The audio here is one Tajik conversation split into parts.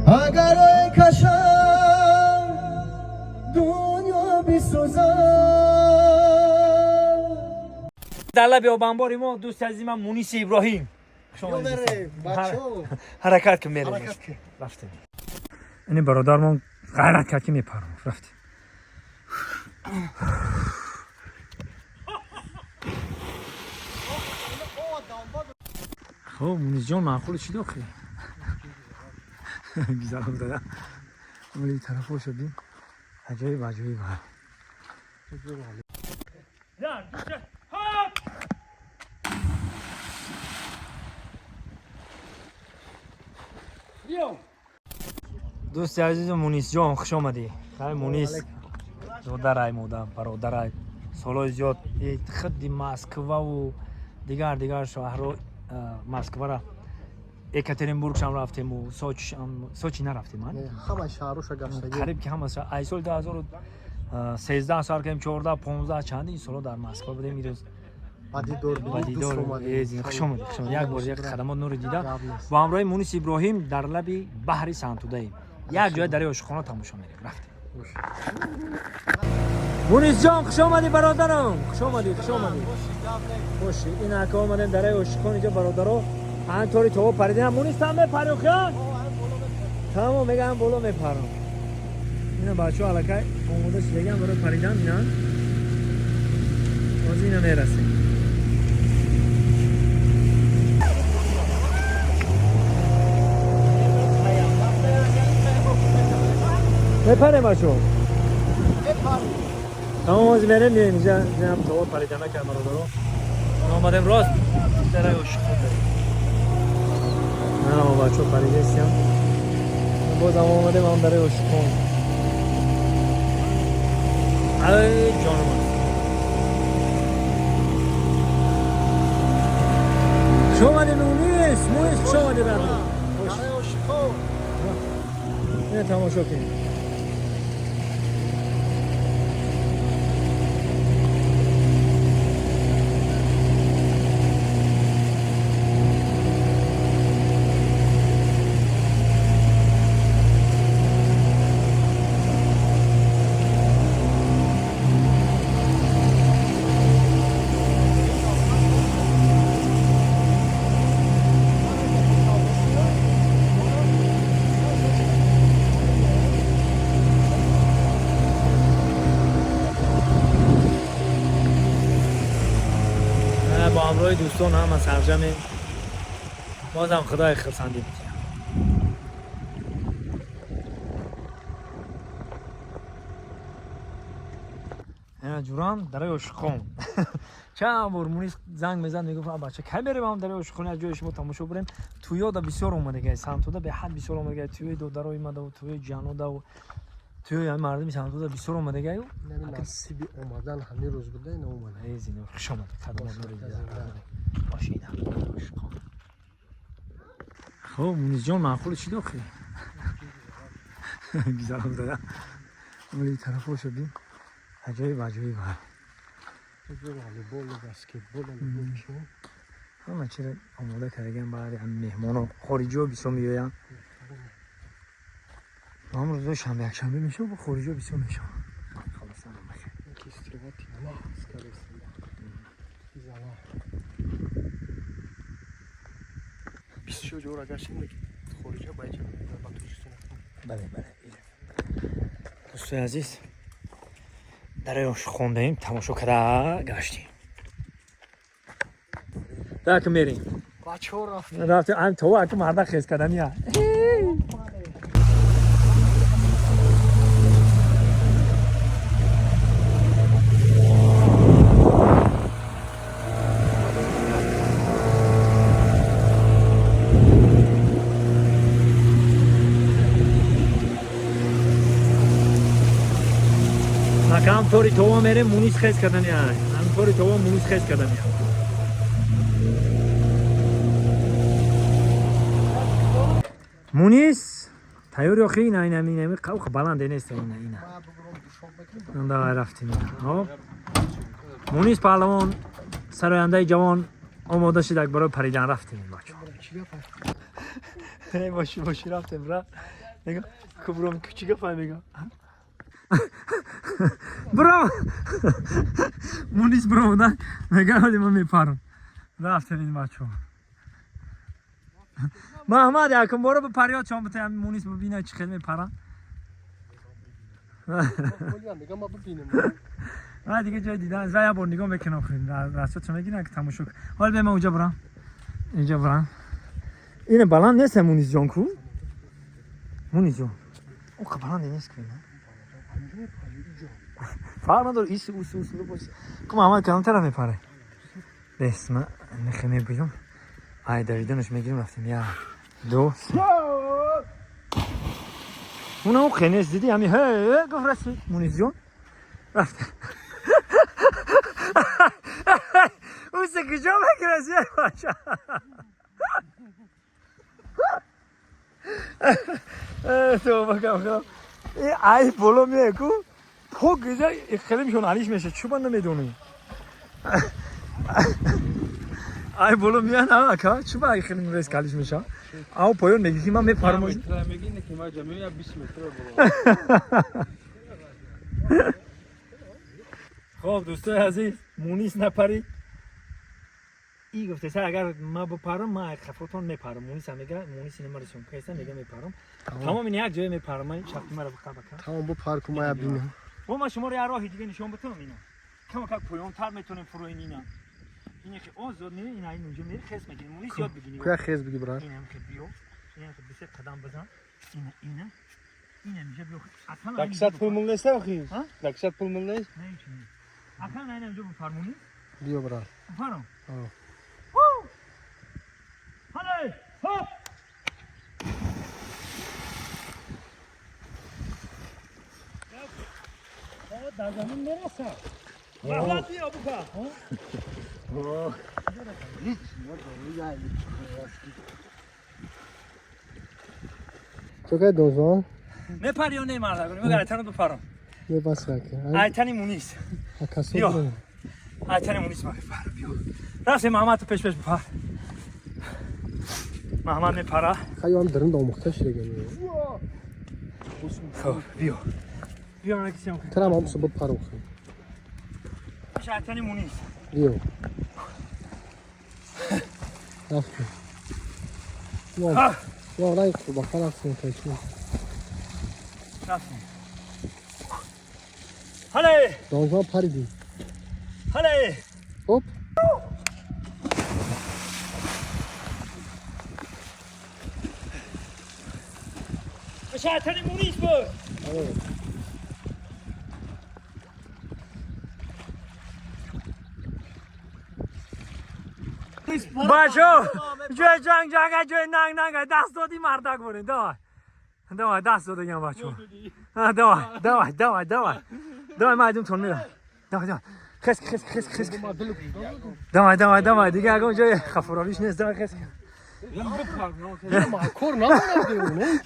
Агар ой кашам дунё бисӯзад. Дар лаби обанбори мо дӯсти азизимам Муниси Иброҳим. Хуш омадед. Ҳаракат кун, мерем. Рафтем. Ини бародармон ғайрат кард, ки мепарам. Рафтем. Хуб, Мунисҷон, маъқули чӣ дохи? Гизарам дада. Вали тарафо шудим. Аҷоиб, аҷоиб. Як, ду, се, ҳоп! Биё! Дӯсти азизу Мунисҷон, хуш омадӣ. Ай Мунис, додарай, модар, бародарай. Солҳои зиёд худди Москваву дигар дигар шаҳрҳо, Москвара, Екатеринбургшам рафтему, Сочи нарафтем, а? Ҳама шаҳроша гаштагӣ. Қариб ки ҳама. Ай соли 2013 сар кардем, 14, 15, чандин солҳо дар Москва будем. Ирӯз Ба дидор. Ба дидор. Хуш омадӣ, хуш омадӣ. Як бор як хадамот нури дида. Гап нест. Бо ҳамроҳи Мунис Иброҳим дар лаби баҳри Сантудаем, як ҷоя дари ошиқхона тамошо мерем. Рафтем. Мунисҷон, хуш омадӣ, бародарам, хуш омадӣ, хуш омадӣ. Боши. Ин ака омадем дараи ошиқхон. Инҷо бародаро ҳамтори това паридем. Мунис, там мепари охиан? Тамом, мегам, боло мепарам. Ина бачаҳо аллакай омода шудагиам барои паридан. Ина ҳозир ина мерасем. Мепарем, бачаҳо. Тамом, ҳозир мерем, меоем. Инҷа ҳам това паридана кард бародаро. Омадем, рост дараи ошиқхон берем. На, бачаҳо паридестиям. Бозам омадем ҳам дараи ошиқхон. Ай ҷонуман, хуш омадем, Мунис. Мунис, хуш омадӣ, брат. Ина тамошо кунем. Бо ҳамроҳи дӯстон ҳама сарҷамем. Бозам худои хурсандӣ битиҳам. Ина ҷурам, дараи ошиқхон. Чанд бор Мунис занг мезад, мегуфт: «Бача, кай мерем ам дараи ошиқхон, аз ҷои шумо тамошо бурем?» Туёда бисёр омадагай, Сантуда беҳад бисёр омадагай, туёи додарои мадаву туёи ҷанодаву туёи ҳами мардуми Сантуда бисёр омадагаю. Насиби омадан ҳамин рӯз буда, ина омада. Зино, хуш омадӣ, хадамот нури дида. Боши. Ина ошиқхон. Хуб, Мунисҷон, маъқули чӣ дохи? Гизарам дада. Вали тарафо шудим. Аҷоиб, аҷоиб. Волейбол, баскетбол. Ҳама чиро омода кардаган баъди ҳами меҳмоно, хориҷиҳо бисёр меоянд. Ҳам рӯзои шанбе, якшанбе мешавад, бо хориҷиҳо бисёр мешавад. Халоса, бахер. Истироҳати маҳз кардастем. Зала бисёр ҷора гаштем, хориҷа ба иҷа ба Тоҷикистон. Бале. Дӯстои азиз, дараи ошиқхондаем, тамошо карда гаштем. Так, мерем. Бачаҳо рафт. Рафтем. Ам то аки марда хез кардания. Акам тори това мерем, Мунис хез кардания. Ам тори това Мунис хез кардания. Мунис, тайёр охи? Ина, ина, ина, ина, қавқ баланде нест, ина, ина. Давай, рафтем. Хоп. Мунис паҳлавон, сарояндаи ҷавон, омода шудак барои паридан. Рафтем, бачо. Боши, боши, рафтем ра. Нигоҳ кубром кучига фай мега. Бро! Мунис бро, да? Мега ҳоли ман мепарам. Рафтем ин бачо. Маҳмад якум боро ба парёд чон битаям Мунис бибина чӣ хел мепарам. Мегам ма бибинем. Ва дига ҷои дидан ва як бор нигоҳ мекунам хӯ. Расот мегирам ки тамошо. Ҳол бе ман унҷа бурам. Инҷа бурам. Ин баланд нест Мунис ҷон ку? Мунис ҷон. О баланд нест ку ина. Фарқ надорад ис ус ус лубос. Ку Маҳмад кадом тараф мепаре? Бес ман нихе мебиём. Ай давиданаш мегирим рафтем. Як, ду, се. Уна о хенес диди ҳами ҳе гуфт расид Мунис ҷон. Рафт. Усе куҷо мекунад бача? Тавба кам. Ай боло меяд ку пок хеле мешон алиш меша чӯ ман намедонам. Ай боло меяд ака чӯ ба хеле реск алиш меша. Ав поён меги ки ман мепарам. Меги ки ман ҷамъия 20 метр боло. Хоб дӯстои азиз, Мунис напарид. И гуфтеса агар ма бипарам, ман хафотон мепарам. Мунис ҳам мега, Мунис ина марисум кайса мега мепарам. Тамом ин як ҷое мепарам, ман шахти маро биқа бака. Тамом бу парку ма бинем. Бо ман шуморо як роҳи дига нишон битам ина. Кама как поёнтар метонем фуроин ина. Ина ки озод не, ина ин унҷо мери хес мегирем. Мунис ёд бигини. Куя хез биги брат. Ина ки биё. Ина ки бисе қадам бизан. Ина ина. Ина миша биё. Аслан Дакшат пул мул нест охи? Дакшат пул мул нест? Не ҳеч не. Аслан ина инҷо бифармонӣ. Биё брат. Бифарм. Ҳо. Hadi! Hop! Дар замин мерасад. Маҳмад биё бука. Ту кай дозон? Мепари ё не мардагони? Мега айтано бипарам. Ме бас яке. Айтани Мунис. Акасо. Биё. Айтани Мунис ма мепарам. Биё. Рафтем Маҳмад ту пеш пеш бипар. Маҳмад мепара. Хайо ам дарин омӯхта шидаги. Хоб, биё. Биё ман кисем. Трам ам суб пару. Пеш айтани Мунис. Биё. Рафтем. Ah! Ва рай ба харафтем кайчи. Рафтем. Ҳале! Дозон париди. Ҳале! Оп. Пеш айтани Мунис буд. Бачо, ҷои ҷанг ҷанга, ҷои нанг нанга, даст доди мардак бурин, давай. Давай, даст додагам бачо. Давай, давай, давай, давай. Давай, ман айдумтон мирам. Давай, давай. Хес, хес, хес, хес. Давай, давай, давай. Дига ягон ҷои хафуровиш нест. Давай, хес. Кор надорад не?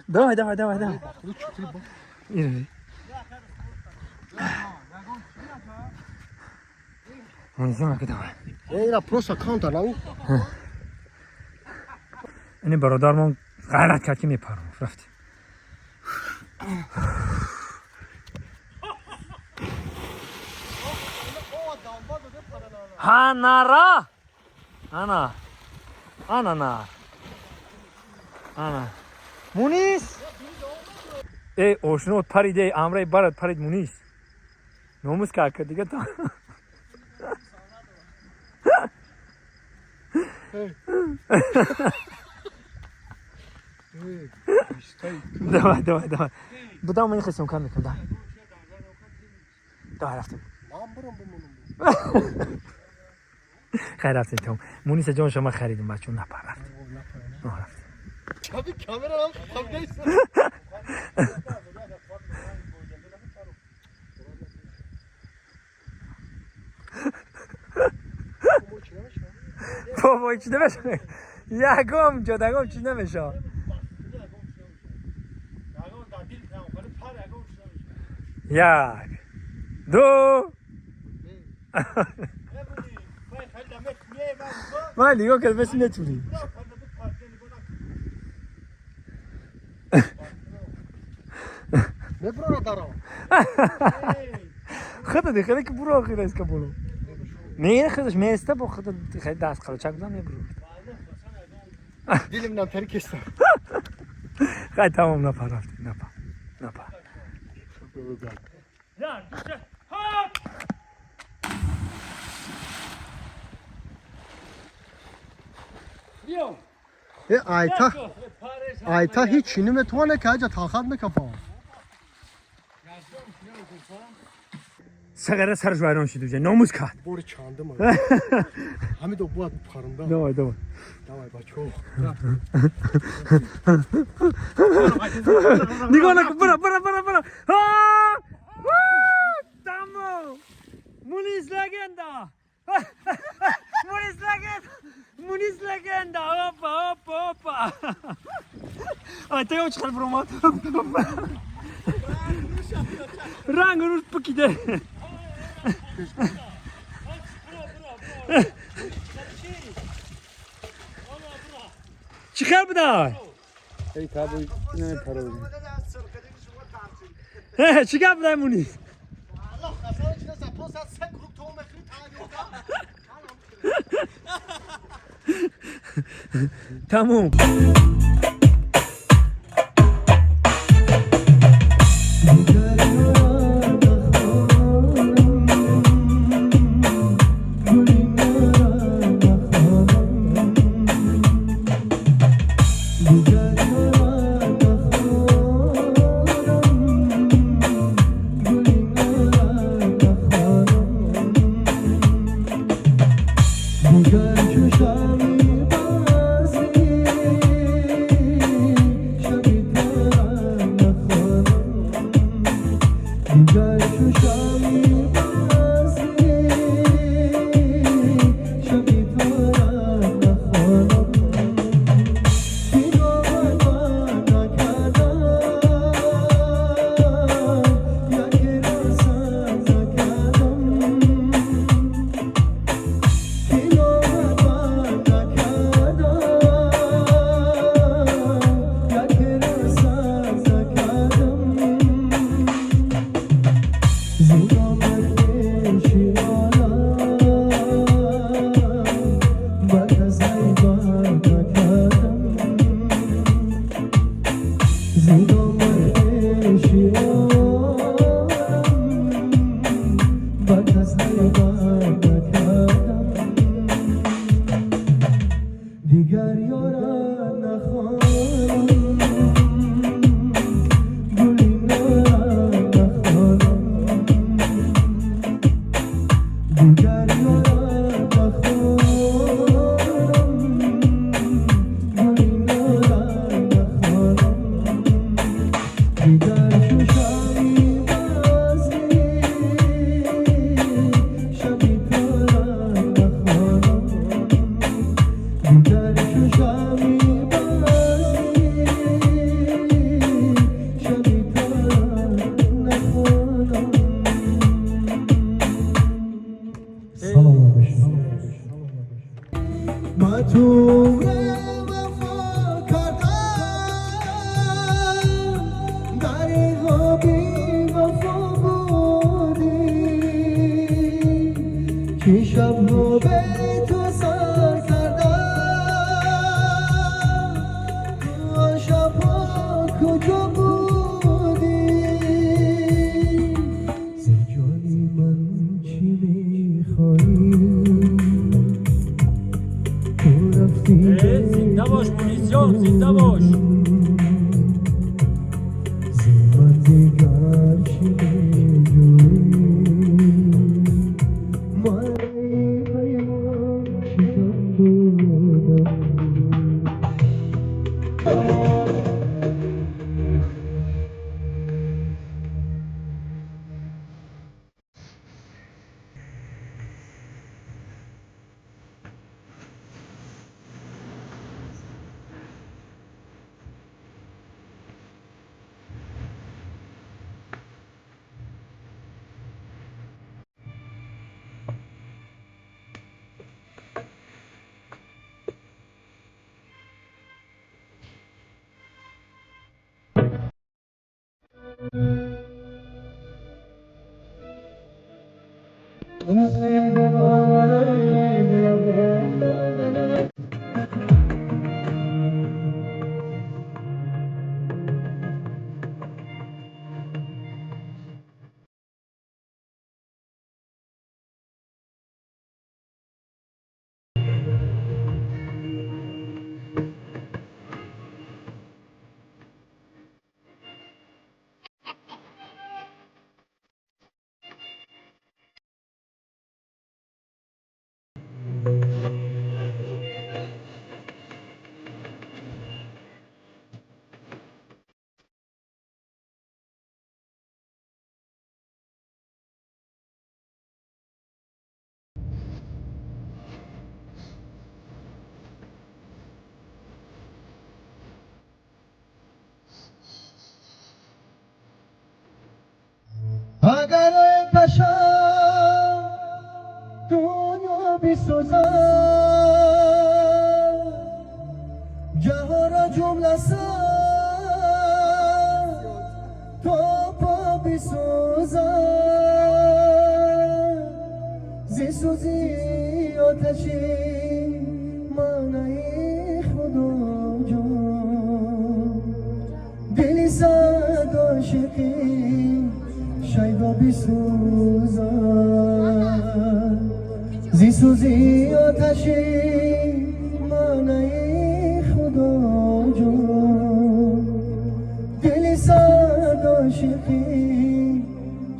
Давай, давай, давай, давай. Ин. Мунизам ака давай. Ира просто каунтер нау. Ини бародармон ғайрат кард ки мепарам. Рафтем. Ҳанара! Ана. Ана на. Ана. Мунис! Эй, ошно парид, эй, амраи барад парид Мунис. Номус кака дига та. Давай, давай, давай. Будам ман хесом кам мекунам, давай. Давай рафтем. Ман бурам бумонам. Хайр рафтем там. Муниса ҷон шума харидем бачо напар рафтем. Рафтем. Чаби камера ҳам хабдайс. Бобо чӣ намеша? Ягом ҷодагом чӣ намеша? Як, ду. Ман нигоҳ кард мисли нетунӣ. Мебурора даро. Худа дихеле ки буро охир иска боло. Не, худаш места бо худа хеле даст қалачак бизан мебурад. Дилим нам тарикеста. Хай тамом, напар, рафти, напар. Напар. Як, ду, се, хоп! Биё. Э, айта. Айта ҳеҷ наметавонад ки аҷа талхат мекафам. Сагара сараш вайрон шид уже, номус кард. Бори чандум. Ҳамидо бояд паронда. Давай, давай. Давай, бачо. Нигоҳ накун, бара, бара, бара, бара. Ҳа! Тамом. Мунис легенда. Мунис легенда. Мунис легенда. Опа, опа, опа. Ай, тео чӣ хел буромад. Ранг рӯш пакиде. Чӣ хел будай? Эй, табу намепарози. Чӣ гап будай, Мунис? Аллоҳ қасам, чида запон сад се круг то мехӯри та. Тамом. Дигар чу шами базми шаби тара нахонам, дигар чу шами базми шаби тара нахонам, ки номат накардам, яке ро сар накардам, ки номат накардам, яке ро сар накардам. Зуд омад пеши олам, ба кас ғайбат накардам. Зуд омад пеши олам, ба кас ғайбат накардам. Дигар ёра нахонам, гули нора нахонам, дигар ёра нахонам, гули нора нахонам. Оташам дунё бисӯзад, ҷаҳонро ҷумла сар то по бисӯзад. Зи сӯзи оташи манаи Худоҷон, дили сад ошиқи шайдо бисӯзад. Зи сӯзи оташи манаи Худоҷон, дили сад ошиқи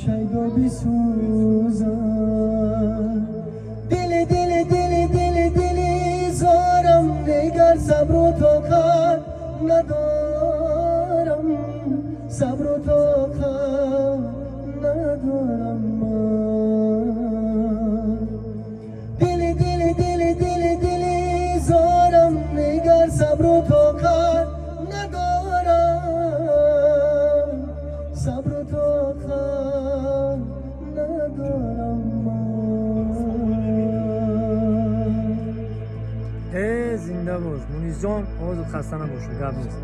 шайдо бисӯзад. Дили, дили, дили, дили, дили зорам, дигар сабру тоқат надорам, сабру тоқат надорам ман. Дили, дили, дили, дили, дили зорам, дигар сабру тоқат надорам, сабру тоқат надорам ман. Э, зинда бош, Мунисҷон, овозат хаста набошӣ, гап нест.